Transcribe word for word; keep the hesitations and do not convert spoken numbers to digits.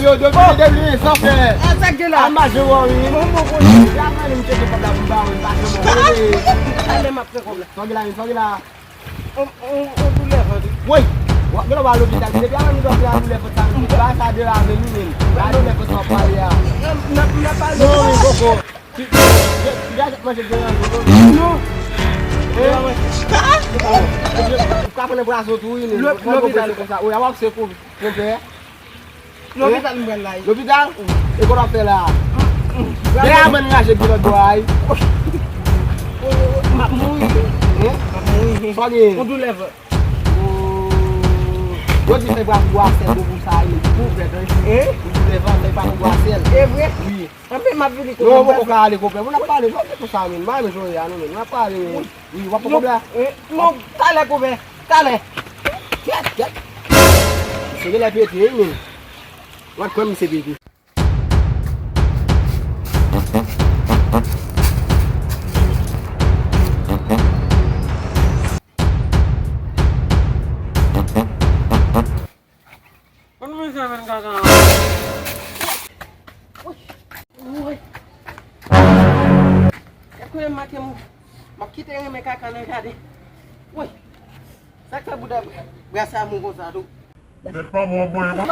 Yo, depi, depi, san fè. Ah, sa k gen la? Al mache wò, wi. Bon, bon, bon. Ya, mwen, m tcheke kòb la pou m ba ou, m pa janm wè. Talè m ap pran kòb la. Sa w gen la, men, sa w gen la? On, on, on doulè vant, wi. Woy! W ap gen lè w al lopital. Depi avan nou sòti a doulè vant sa, men, ba sa de la men nou menm. Ba doulè vant sa w ap pale a. N ap, n ap pale. Non, wi, koko. Ti, ti, ti, ti, manje gen yon jou, non? Non. Eh? Ou ka pran pwason tou, wi, men. Lòt, lòt lopital. Konsa. Wi, a w ap se kou, konpè. Lopital m pral la, wi. Lopital? E kòman w ap fè la? Dèyè a bann raje ki lòt bò a, wi. M ap mouri. Hein? M ap mouri. Sa w gen? Yon doulè vant. Oh. Yo di fè bwa, bwa sèl bon pou sa, wi. Pou fè, hein? Hein? Pou doulè vant, fè pa pou bwa sèl. E vre? Wi. Anpil m ap vini. Non, ou poko ka ale, konpè. Moun ap pale, non, se pou sa, men. M pa renmen jan w ye a, non, men. Moun ap pale, men. Wi, w ap pran kòb la. Non, talè, konpè. Talè. Kèt, kèt. Se genlè pete, wi, men. W ap kwè misye pete. Konn mwen sa menm kaka. Woy. Èske m manke m, m ap kite renmen kaka nan jaden? Woy. Sa k fè bouda brasa mou konsa tou? Ou nèt pa bon, bon, bon.